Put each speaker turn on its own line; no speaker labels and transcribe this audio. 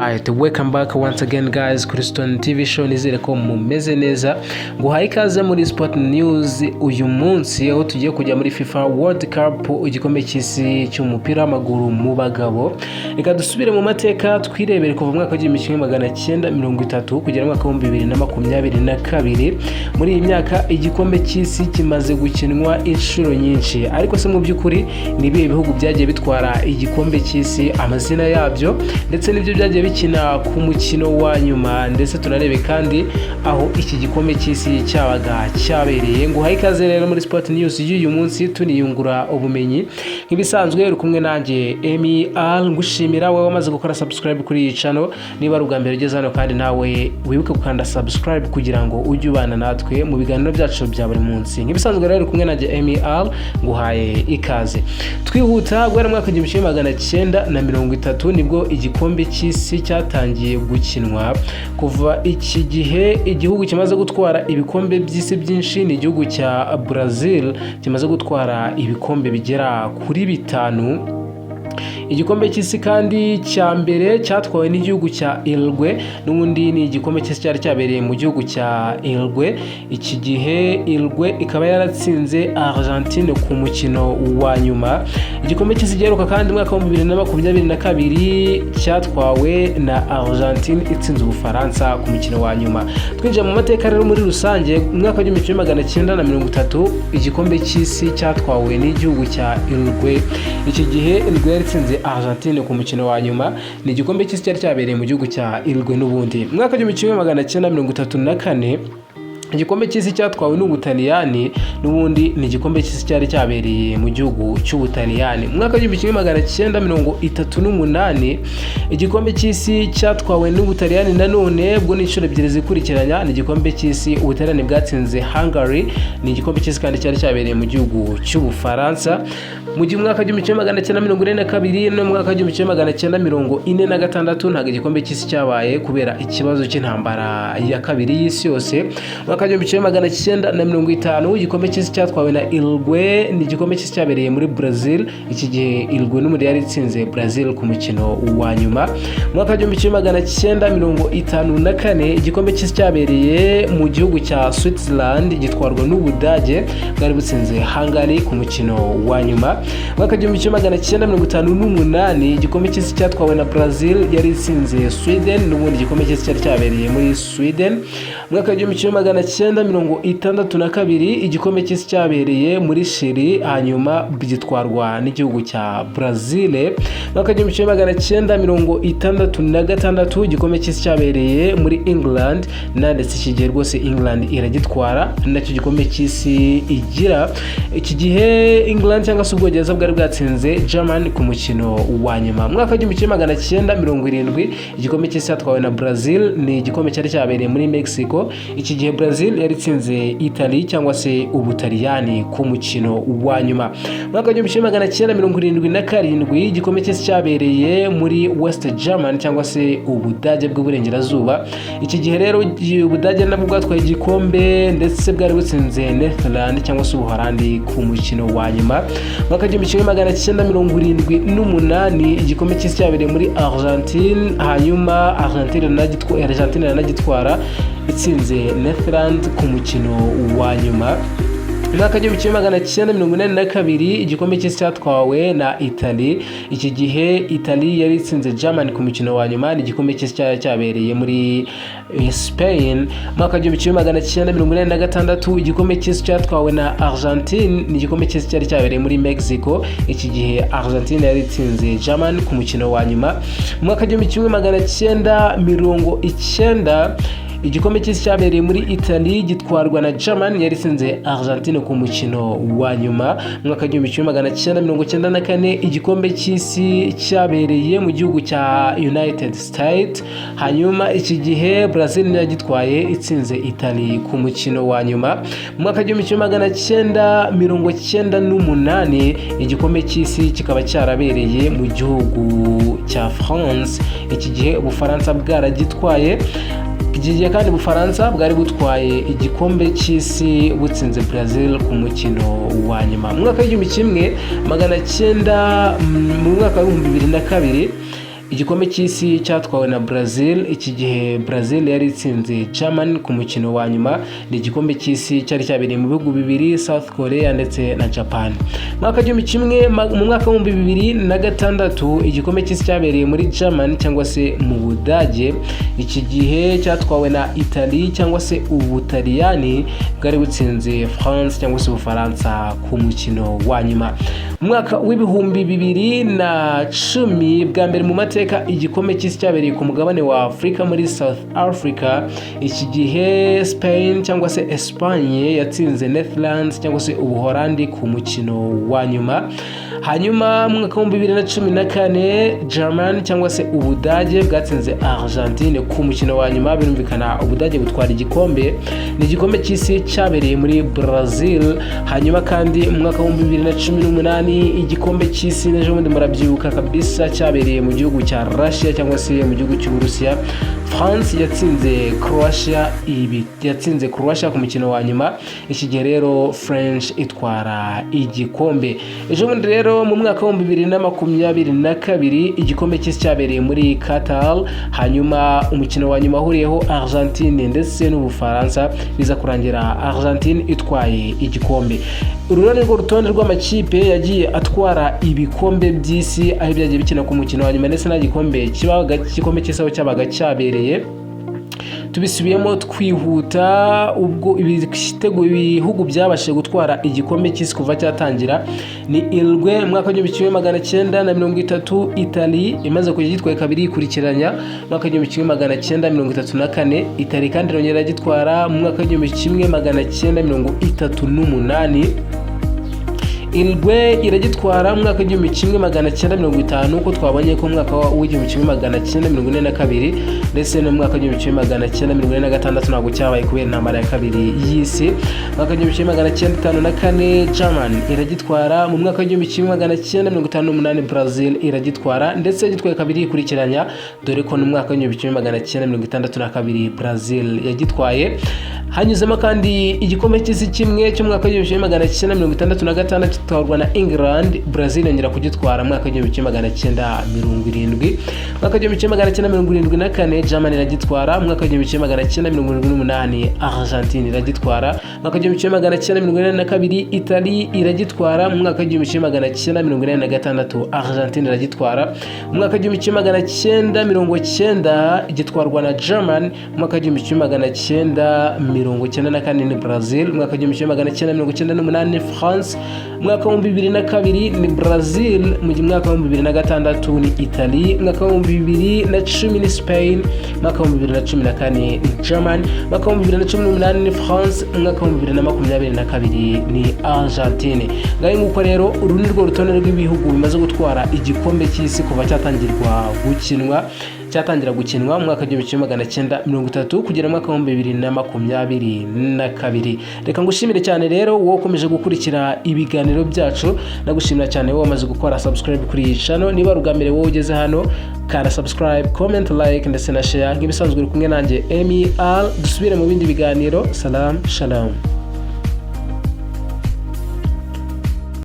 Alright, welcome back once again, guys, kuri Stone TV Show. Nizere ko mumeze neza. Nguhaye ikaze muri Sport News uyu munsi, aho tugiye kujya muri FIFA World Cup, igikombe cy'isi cy'umupira w'amaguru mu bagabo. Reka dusubire mu mateka, twirebere kuva mu mwaka wa 1930 kugera mu mwaka wa 2022. Muri iyi myaka igikombe cy'isi kimaze gukinwa inshuro nyinshi, ariko se mu by'ukuri ni ibihe bihugu byagiye bitwara igikombe cy'isi, amazina yabyo ndetse n'ibyo byagiye bikina ku mukino wa nyuma, ndetse tunarebe kandi aho iki gikombe cy'isi cyabaga cyabereye. Nguhaye ikaze rero muri Sport News y'uyu munsi, tuniyungura ubumenyi nk'ibisanzwe. Uri kumwe nanjye Emi Al. Ngushimira wowe wamaze gukora subscribe kuri iyi channel. Niba ari ubwa mbere ugeze hano kandi, nawe wibuke gukanda subscribe kugira ngo ujye ubana natwe mu biganiro byacu bya buri munsi. Nk'ibisanzwe rero, uri kumwe nanjye Emi Al, nguhaye ikaze. Twihuta, guhera mu mwaka wa 1930 nibwo igikombe cy'isi cyatangiye gukinwa. Kuva iki gihe, igihugu kimaze gutwara ibikombe by'isi byinshi ni igihugu cya Brazil, kimaze gutwara ibikombe bigera kuri bitanu. Igikombe cy'isi kandi cya mbere cyatwawe n'igihugu cya Uruguay. N'ubundi ni igikombe cy'isi cyari cyabereye mu gihugu cya Uruguay. Iki gihe Uruguay ikaba yaratsinze Argentine ku mukino wa nyuma. Igikombe cy'isi giheruka kandi, umwaka wa 2022, cyatwawe na Argentine itsinze Ubufaransa ku mukino wa nyuma. Twinjiye mu mateka rero muri rusange, mu mwaka wa 1930 igikombe cy'isi cyatwawe n'igihugu cya Uruguay. Iki gihe Uruguay yari itsinze Argentine ku mukino wa nyuma. Ni igikombe cy'isi cyari cyabereye mu gihugu cya Uruguay n'ubundi. Mu mwaka wa 1934 igikombe cy'isi cyatwawe n'Ubutaliyani. N'ubundi ni igikombe cy'isi cyari cyabereye mu gihugu cy'Ubutaliyani. Mu mwaka wa 1938 igikombe cy'isi cyatwawe n'Ubutaliyani nanone, ubwo ni inshuro ebyiri zikurikiranya. Ni igikombe cy'isi Ubutaliyani bwatsinze Hungary. Ni igikombe cy'isi kandi cyari cyabereye mu gihugu cy'Ubufaransa. Mu gihe umwaka wa 1942 no mu mwaka wa 1946 ntabwo igikombe cy'isi cyabaye kubera ikibazo cy'intambara ya kabiri y'isi yose. Mu mwaka wa 1950 igikombe cy'isi cyatwawe na Uruguay. Ni igikombe cy'isi cyabereye muri Brazil. Iki gihe Uruguay n'ubundi yari itsinze Brazil ku mukino wa nyuma. Mu mwaka wa 1954 igikombe cy'isi cyabereye mu gihugu cya Switzerland, gitwarwa n'Ubudage bwari butsinze Hungary ku mukino wa nyuma. Mu mwaka wa 1958 igikombe cy'isi cyatwawe na Brazil, yari itsinze Sweden. N'ubundi igikombe cy'isi cyari cyabereye muri Sweden. Mu mwaka wa 1962 igikombe cy'isi cyabereye muri Chili, hanyuma gitwarwa n'igihugu cya Brazil. Mu mwaka wa 1966 igikombe cy'isi cyabereye muri England, na ndetse iki gihe rwose England iragitwara, ari nacyo gikombe cy'isi igira. Iki gihe England cyangwa se Ubwongereza bwari bwatsinze German ku mukino wa nyuma. Mu mwaka wa 1970 igikombe cy'isi cyatwawe na Brazil. Ni igikombe cyari cyabereye muri Mexico. Iki gihe Brazil yari itsinze Italy cyangwa se Ubutaliyani ku mukino wa nyuma. Mu mwaka wa 1977 igikombe cy'isi cyabereye muri West German cyangwa se Ubudage bw'Uburengerazuba. Iki gihe rero Ubudage nabwo bwatwaye igikombe, ndetse bwari butsinze Netherland cyangwa se Ubuholandi ku mukino wa nyuma. Mu mwaka 1978 igikombe cy'isi cyabereye muri Argentine, hanyuma Argentine iranagitwara itsinze Netherland ku mukino wa nyuma. Mu mwaka wa 1982 igikombe cy'isi cyatwawe na Italy. Iki gihe Italy yari itsinze Germany ku mukino wa nyuma. Ni igikombe cy'isi cyari cyabereye muri Spain. Mu mwaka wa 1986 igikombe cy'isi cyatwawe na Argentine. Ni igikombe cy'isi cyari cyabereye muri Mexico. Iki gihe Argentine yari itsinze Germany ku mukino wa nyuma. Mu mwaka 1990 igikombe cy'isi cyabereye muri Italy, gitwarwa na Germany, yari itsinze Argentine ku mukino wa nyuma. Mu mwaka wa 1994 igikombe cy'isi cyabereye mu gihugu cya United States, hanyuma iki gihe Brazil niyo yagitwaye itsinze Italy ku mukino wa nyuma. Mu mwaka 1998 igikombe cy'isi kikaba cyarabereye mu gihugu cya France. Iki gihe Ubufaransa bwaragitwaye. Iki gihe kandi Ubufaransa bwari butwaye igikombe cy'isi butsinze Brazil ku mukino wa nyuma. Mu mwaka w'igihumbi kimwe magana cyenda, mu mwaka wa 2002. Igikombe cy'isi cyatwawe na Brazil. Iki gihe Brazil yari itsinze Germany ku mukino wa nyuma. Ni igikombe cy'isi cyari cyabereye mu bihugu bibiri, South Korea ndetse na Japan. Mu mwaka w'2006, igikombe cy'isi cyabereye muri Germany cyangwa se mu Budage. Iki gihe cyatwawe na Italy cyangwa se Ubutaliyani, bwari butsinze France cyangwa se Ubufaransa ku mukino wa nyuma. Mu mwaka w'2010, bwa mbere mu mateka igikombe cy'isi cyabereye ku mugabane wa Afurika, muri South Africa. Iki gihe Spain cyangwa se Espagne yatsinze Netherlands cyangwa se Ubuholandi ku mukino wa nyuma. Hanyuma mu mwaka w'2014, German cyangwa se Ubudage bwatsinze Argentine ku mukino wa nyuma. Birumvikana, Ubudage butwara igikombe. Ni igikombe cy'isi cyabereye muri Brazil. Hanyuma kandi mu mwaka w'2018, igikombe cy'isi n'ejo bundi murabyibuka kabisa, cyabereye mu gihugu cya Russia cyangwa se mu gihugu cy'Uburusiya. France yatsinze Croatia, ibi yatsinze Croatia ku mukino wa nyuma. Iki gihe rero French itwara igikombe. Ejo bundi rero mu mwaka w'2022, igikombe cy'isi cyabereye muri Qatar. Hanyuma umukino wa nyuma wahuriyeho Argentine ndetse n'Ubufaransa, biza kurangira Argentine itwaye igikombe. Uru ni rwo rutonde rw'amakipe yagiye atwara ibikombe by'isi, aho byagiye bikina ku mukino wa nyuma ndetse nta gikombe kibaga, igikombe cy'isi aho cyabaga cyabereye. Tubisubiyemo twihuta, ubwo ibitego, ibihugu byabashije gutwara igikombe cy'isi kuva cyatangira ni Uruguay mu mwaka w'1930, Italy imaze kujya gitwaye kabiri yikurikiranya mu mwaka w'1934. Italy kandi irongera gitwara mu mwaka w'1938. Uruguay iragitwara mu mwaka w'1950, uko twabonye ko mu mwaka w'1942 ndetse no mu mwaka w'1946 ntabwo cyabaye kubera intambara ya kabiri y'isi. Mu mwaka w'1954 German iragitwara. Mu mwaka w'1958 Brazil iragitwara, ndetse yagitwaye kabiri yikurikiranya, dore ko no mu mwaka w'1962 Brazil yagitwaye. Hanyuzemo kandi igikombe cy'isi kimwe cyo mu mwaka w'1966 gitwarwa na England. Brazil yongera kugitwara mu mwaka w'1970. Mu mwaka w'1974 Germany iragitwara. Mu mwaka w'1978 Argentine iragitwara. Mu mwaka w'1982 Italy iragitwara. Mu mwaka w'1986 Argentine iragitwara. Mu mwaka w'1990 gitwarwa na German. Mu mwaka w'1994 ni Brazil. Mu mwaka w'1998 France. Mu mwaka w'2002 ni Brazil. Mu mwaka w'2006 ni Italy. Mu mwaka w'2010 ni Spain. Mu mwaka w'2014 ni German. Mu mwaka w'2018 ni France. Mu mwaka w'2022 ni Argentine. Ngaho nguko rero, uru ni rwo rutonde rw'ibihugu bimaze gutwara igikombe cy'isi kuva cyatangira gukinwa mu mwaka w'1930 kugera mu mwaka w'2022. Reka ngushimire cyane rero wowe ukomeje gukurikira ibiganiro byacu. Ndagushimira cyane wowe wamaze gukora subscribe kuri iyi channel. Niba ari ubwa mbere wowe ugeze hano, kanda subscribe, comment, like ndetse na share. Nk'ibisanzwe uri kumwe nanjye Emi Al. Dusubire mu bindi biganiro. Salam shalom.